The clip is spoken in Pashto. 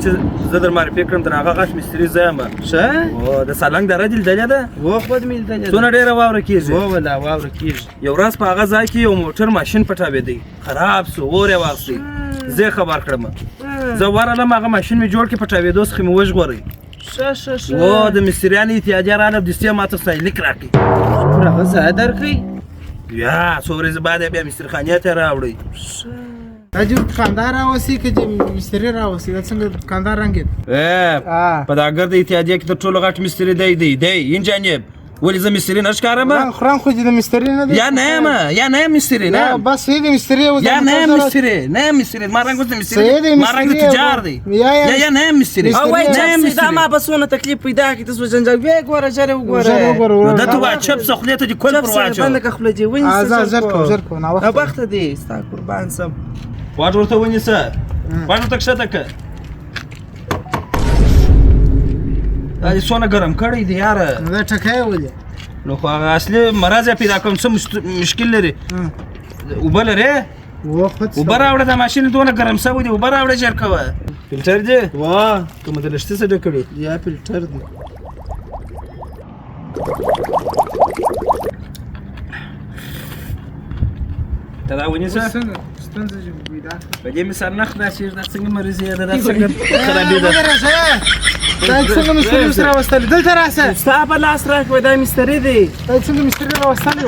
چې زه در معرفي کړم، تر هغه غټ مستري زه یم. ښه. او د سالنګ دره دې لیدلې ده؟ و خو مې لیدلې ده. څونه ډېره واوره کېږي. و ولا واوره کېږي. یو ورځ په هغه ځای کې یو موټر ماشین پټاوېدی، خراب سو، اور یې واخیستی. زه یې خبر کړم، زه ورغلم، هغه ماشین مې جوړ کړ، پټاوېدو څخه مې وژغوری. ښه ښه ښه. و د مستریانو اتحادیه راغله، دستي ما ته ستایلیک راکړي. پر هغه ځای درکړي؟ یا څو ورځې بعد یې بیا مسترخانې ته راوړی. دا چې دوکاندار راوسي که چې مستري راوسي، دا څنګه دوکاندار رنګ دی؟ په دا ګرده اتحادیه کې تر ټولو غټ مستري دی دی دی انجانب. ولې زه مستري نه ښکارم؟ خران خو چې د مستري نه دی. یا نه یم، یا نه یم مستري، نه. بس یې د مستري. یا نه یم مستري، نه یم مستري. ما رنګ اوس د مستري، ما رنګ د تجار دی. یا یا نه یم مستري. او وای نه یم چې دا مستري. ما به څونه تکلیف پیدا کړي، تاسو جنجال بیا ګوره، ژر یې وګوره. نو ده ته وایه چپ څه، خولې ته دې کل پر واچوه. بنده که خوله دې ونیسه. ژر کوه، ژر کوه، ناوخته. ناوخته دی، ستا قربان سم. غوږ ورته ونیسه، غوږ ورته کښته که. دا دې څونه ګرم کړی دی یاره. نو دا ټکی ولې؟ نو خو هغه اصلي مرض یې پیدا کوم. څه مشکل لري؟ اوبه لرې؟ و خو اوبه راوړه، دا ماشین دونه ګرم سوی دی، اوبه راوړه، ژر کوه. فلټر دی؟ وا. کومه د لښتي څه ډک کړي؟ یا فلټر دی. ته دا ونیسه. ستونزه چې پیدا په دې مې سر نه خلاصېږي، دا څنګه مریضي ده، دا څنګه خرابي ده؟ دا څنګه مستري اوس راوستلی؟ دلته راسه. ستا په لاس راکړه، دا مستري دی. دا څنګه مستري راوستلی؟